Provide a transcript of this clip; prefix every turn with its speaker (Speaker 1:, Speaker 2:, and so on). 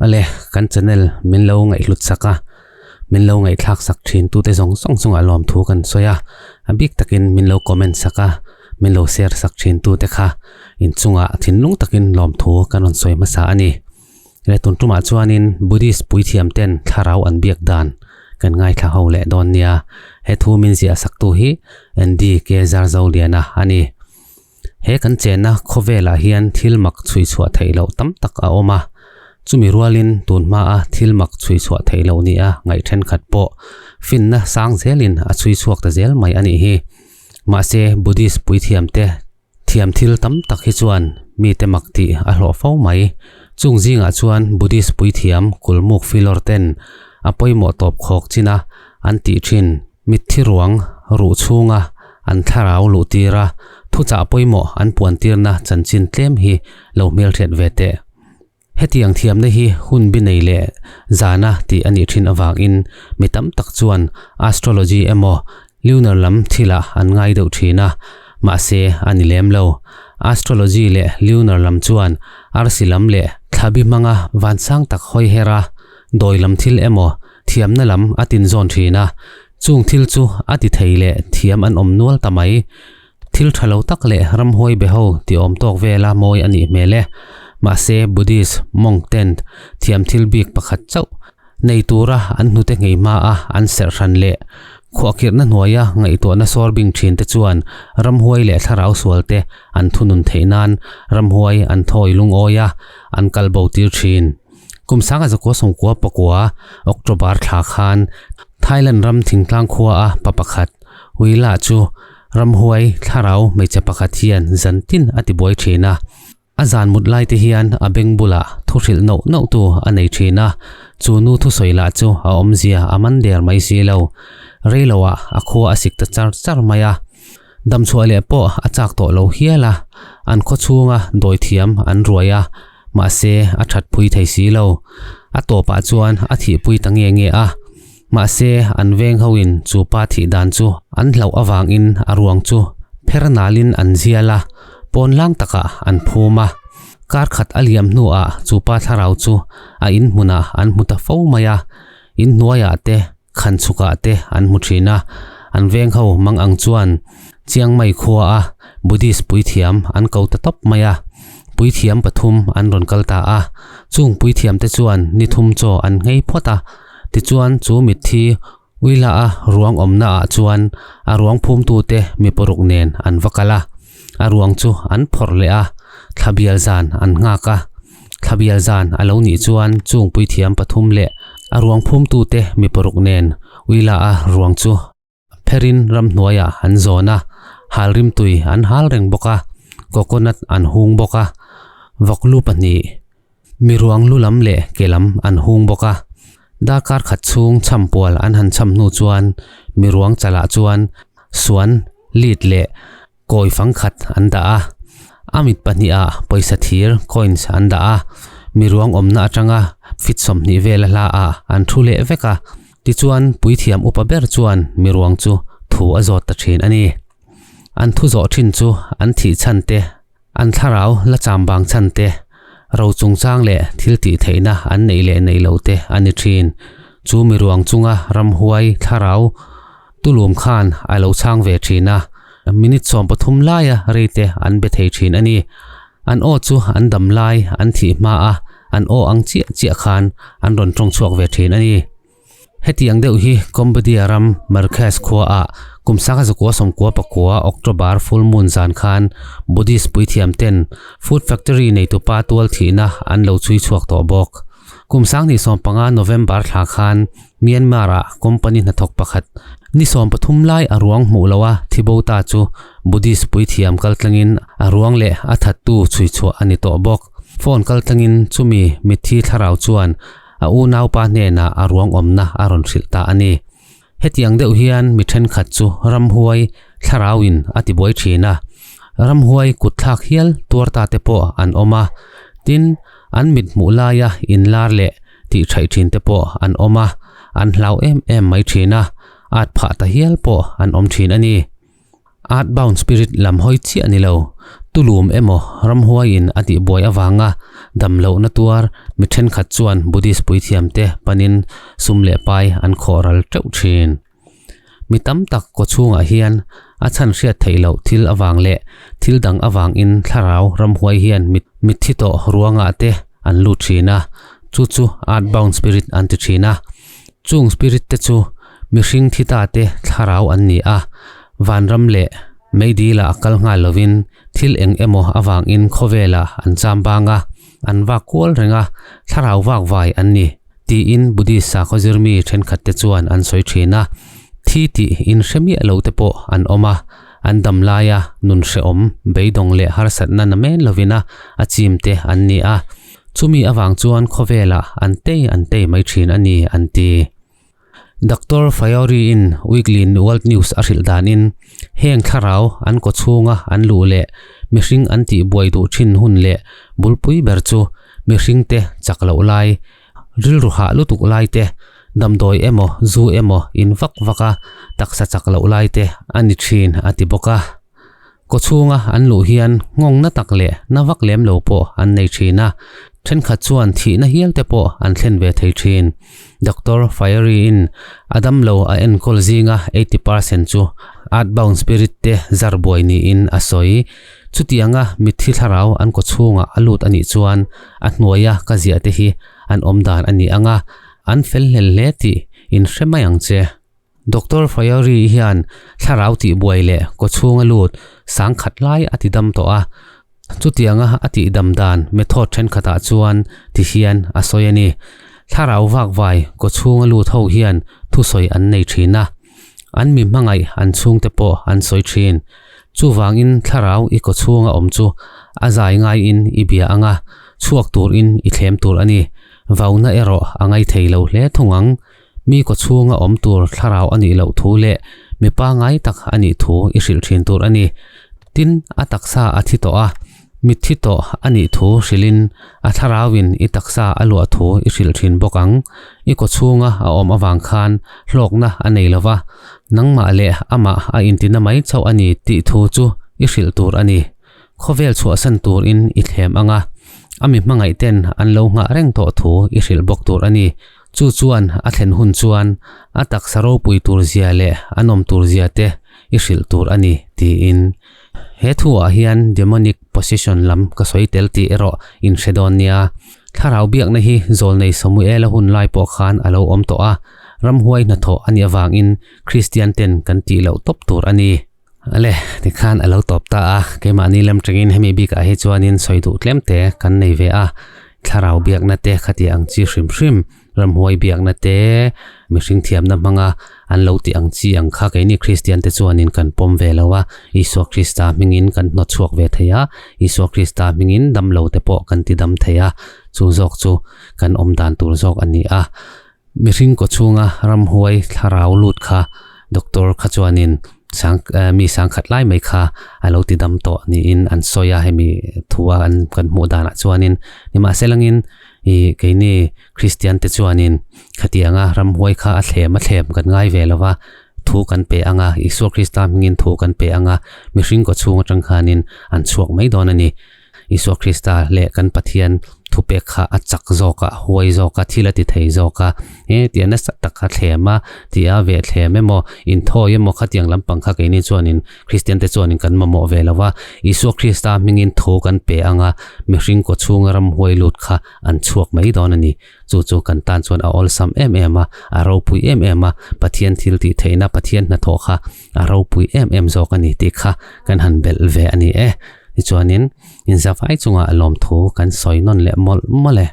Speaker 1: Ale kan channel min lo ngaihhlut sak a, min lo ngaihthlak sak thin tute zawng zawng chungah lawmthu kan sawi a, a bik takin min lo comment sak a, min lo share sak thin tute kha inchungah thinlung takin lawmthu kan rawn sawi hmasa a ni. Le tun tumah chuanin Buddhist puithiam ten thlarau an biak dan kan ngaithla ho leh dawn nia. He thu min ziah saktu hi Andy K Zarzoliana a ni. He kan chenna khawvelah hian thil mak chhui chhuah theih loh tam tak a awm a. Chumi rualin tun hmaa thil mak chhui chhuah theih loh nia ngaih thenkhat pawh finna sang zelin a chhui chhuak ta zel mai a nih hi. Mahse Buddhist puithiam te Thiam thil tam tak hi chuan mite mak tih a hlawh fo mai. Chung zingah chuan Buddhist puithiam kulmuk filawr ten a pawimawh tawp khawk chin a an tih thin. Mitthi ruang ruh chhunga an thlarau luh tir a, thuchah pawimawh an puan tirna chanchin tlem hi lo hmelhriat ve teh. Hetiang thiamna hi hun bi nei leh zana tih a nih thin avangin mi tam tak chuan astrology emaw lunar lam thilah an ngai deuh thin a, mahse a ni lem lo. Astrology leh lunar lam chuan arsi lam leh thlabi hmanga vansang tak hawi her a, dawi lam thil emaw thiamna lam a tinzawn thin a, chung thil chu a ti thei leh thiam an awm nual ta mai. Thil tha lo tak leh ramhuai be ho ti awm tawk vela mawi a nih hmel e. Mahse Buddhist monk ten thiam thil bik pakhat chauh nei tura an hnute nghei hma a an serh hran leh khuahkhirhna hnuaia ngaihtuahna sawr bing thin te chuan ramhuai leh thlarau sual te an thunun theih nan ramhuai an thawi lungawi a an kal bo tir thin. Kum sanga zakua sawmkua pakua October thla khan Thailand ram thingtlang khua a pa pakhat Wila chu Ramhuai thlarau hmeichhe pakhat hian zan tin a ti buai thin a, a zan mut lai te hian a beng bulah thu hrilh nauh nauh tu a nei thin a, chu nu thusawi lah chu a awmzia a man der mai si lo. Reiloah a khua a sik ta char char mai a, damchhuah leh pawh a chak tawh lo hial a, an khaw chhunga dawithiam an ruai a, mahse a that phui thei si lo. A tawpah chuan a thihpui ta nge nge a. Mahse, an veng hoin chu pa thih dan chu an hlauh avangin a ruang chu pher nalin an zial a, pawn lang takah an phum a. Kar khat a liam hnuah chu pa thlarau chu a in hmunah an hmu ta fo mai a, in hnuaiah te, khan chhukah te an hmu thin a. An veng ho mang ang chuan Chiang Mai khua a Buddhist puithiam an ko ta tawp mai a, puithiam pathum an rawn kal ta a. Chung puithiam te chuan ni thum chaw an nghei phawt a. Tichuan chu mitthi Uila a ruang awmna ah chuan a ruang phumtute mi paruk nen an va kal a, a ruang chu an phawrh leh a, thlabial zan an nghak a. Thlabial zan a lo nih chuan chung puithiam pathum leh a ruang phumtute mi paruk nen Uila a ruang chu Pherin ramhnuaiah an zawn a, hal rimtui an hal reng bawk a, coconut an hung bawk a, vawklu pahnih, miruang lu lam leh ke lam an hung bawk a. Darkar khat chhung chhampual an han chham hnu chuan miruang chalah chuan suan, lit leh kawi fang khat an dah a, a mit pahniha pawisa thir, coins, an dah a, miruang awmna atanga fit 20 vel a hla ah an thu leh vek a, tichuan puithiam upa ber chuan miruang chu thu a zawt ta thin a ni. An thu zawh thin chu an thih chhan te, an thlarau la cham bang chhan te, ro chungchang leh thil tih theihna an neih leh neih loh te a ni thin. Chu miruang chunga ramhuai thlarau Tulum khan a lo chhang ve thin a, minute 13 laia reite an be thei thin a ni. An aw chu an dam lai, an thih hma a, an aw ang chiah chiah khan an rawn tawng chhuak ve thin a ni. Hetiang deuh hi Cambodia ram Marrakesh khuaah kum sangha zakua sawmkua pakua October full moon zan khan Buddhist puithiam ten food factory neitupa tual thihna an lo chhui chhuak tawh bawk. Kum sanghnih 15 November thla khan Myanmar-ah company hnathawk pakhat ni 13 lai a ruang hmuh loha thi bo ta chu Buddhist puithiam kaltlangin a ruang leh a thattu chhui chhuah a ni tawh bawk. Phone kaltlangin chumi mitthi thlarau chuan a unaupa hnenah a ruang awmna a rawn hrilh ta a ni. Hetiang deuh hian mi thenkhat chu ramhuai thlarauin a tibuai thin a, ramhuai kutthlak hial tuar ta te pawh an awm a, tin, an mit hmuh laia inlar leh tih thaih thin te pawh an awm a, an hlau em em mai thin a, at phah ta hial pawh an awm thin a ni. Earthbound spirit lam hawi chiah a ni lo. Tulum emaw ramhuaiin a tihbuai avanga damlohna tuar mi thenkhat chuan Buddhist puithiamte panin sum leh pai an khawh ral teuh thin. Mi tam tak kawchhungah hian a chhan hriat theih loh thil avang leh thil dang avangin thlarau ramhuai hian mitthi tawh ruangah te an lut thin a, chu chu earthbound spirit an ti thin a. Chung spirit te chu mihring thi ta te thlarau an ni a, vanram leh meidil ah kal nghal lovin thil eng emaw avangin khawvelah an cham bang a, an vak kual reng a, thlarau vak vai an ni tiin Buddhist sakhaw zirmi thenkhat te chuan an sawi thin a, thi tih in hre miah lo te pawh an awm a, an dam laia nun hrehawm beidawng leh harsatna na men lovin a a chim te an ni a. Chumi avang chuan khawvelah an tei an tei mai thin a ni, an ti. Doctor Fayori-in Weekly World News a hrilh danin, heng thlarau an kawchhunga an luh leh mihring an tihbuai duh thin hun leh bulpui ber chu mihringte chak loh lai, rilru hah lutuk lai te, damdawi emaw zu emaw in vak vak a taksa chak loh lai te a ni thin, a ti bawk a. Kawchhunga an luh hian nghawng na tak leh na vak lem lo pawh an nei thin a, thenkhat chuan thihna hial te pawh an thlen ve thei thin. Doctor Fiery-in a damlo a enkawl zinga 80% chu earthbound spirit te zar buai niin a sawi. Chutianga mitthi thlarau an kawchhungah a lut a nih chuan a hnuaia ka ziah te hi an awm dan a ni ang a, an fel hlel hle tih in hre mai ang che. Doctor Fayori hian thlarau tihbuai leh kawchhunga lut sangkhat lai a ti dam tawh a, chutianga a tihdam dan method thenkhatah chuan ti hian a sawi a ni. Thlarau vakvai kawchhunga lut ho hian thusawi an nei thin a, an mi hmangaih an chhungte pawh an sawi thin. Chuvangin thlarau i kawchhunga awm chu a zai ngaiin i bia anga chhuak turin i thlem tur a ni. Vauna erawh a ngaithei lo hle thung ang. Mi kawchhunga awm tur thlarau a nih loh thu leh mi pangngai tak a nih thu i hrilh thin tur a ni. Tin, a taksa a thi tawh a, mitthi tawh a nih thu hrilhin a thlarauin i taksa a luah thu i hrilh thin bawk ang. I kawchhunga a awm avang khan hlawkna a nei lo va, nangmah leh amah a intina mai chauh a ni tih thu chu i hrilh tur a ni. Khawvel chhuahsan turin i thlem ang a, a mi hmangaihten an lo nghah reng tawh thu i hrilh bawk tur a ni. Chu chuan a thlen hun chuan a taksa ropui tur zia leh a nawm tur zia te i hrilh tur a ni, tiin. He thuah hian demonic possession lam ka sawi tel tih erawh in hre dawn nia. Thlarau biakna hi Zawlnei Samuela hun lai pawh khan a lo awm tawh a, ramhuai hnathawh a nih avangin Kristian ten kan tih loh tawp tur a ni. Ale, tikhan a lo tawp ta a, keimahni lam tangin hemi bikah hi chuanin sawi duh tlem te kan nei ve a, thlarau biakna te khati ang chi hrim hrim, ramhuai biakna te, mihring thiamna hmanga an lo tih ang chi ang kha keini Kristian te chuanin kan pawm ve lo a, Isua Krista hmingin kan hnawt chhuak ve thei a, Isua Krista hmingin damlo te pawh kan ti dam thei a, chu zawk chu kan awm dan tur zawk a ni a. Mihring kawchhunga ramhuai thlarau lut kha doctor kha chuanin sang mi sangkhat lai mai kha a lo ti dam tawh niin an sawi a hemi thua an kan hmuh danah chuanin nimahselangin ih keini Kristian te chuanin khatianga ramhuai kha a thlem a thlem kan ngai ve lova thu kan pe anga Isua Krista hmingin thu kan pe anga mihring kawchhung atang khanin an chhuak mai dawn a ni. Isua Krista leh kan Pathian thupek kha a chak zawk a, huai zawk a, thil a ti thei zawk a, he tia nasa tak kha thlem a, tia ve thlem emaw, inthawi emaw khatiang lampang kha keini chuanin Kristian te chuanin kan mamawh ve lo va, Isua Krista hmingin thu kan pe ang a, mihring kaw chhunga ram huai lut kha an chhuak mai dawn a ni. Chu chu kan tan chuan a awlsam em em a, a ropui em em a, Pathian thil tih theihna, Pathian hnathawh kha a ropui em em zawk a ni tih kha kan han belh ve a ni e. Tichuanin inzavai chungah lawmthu kan sawi nawn leh mawlh mawlh e.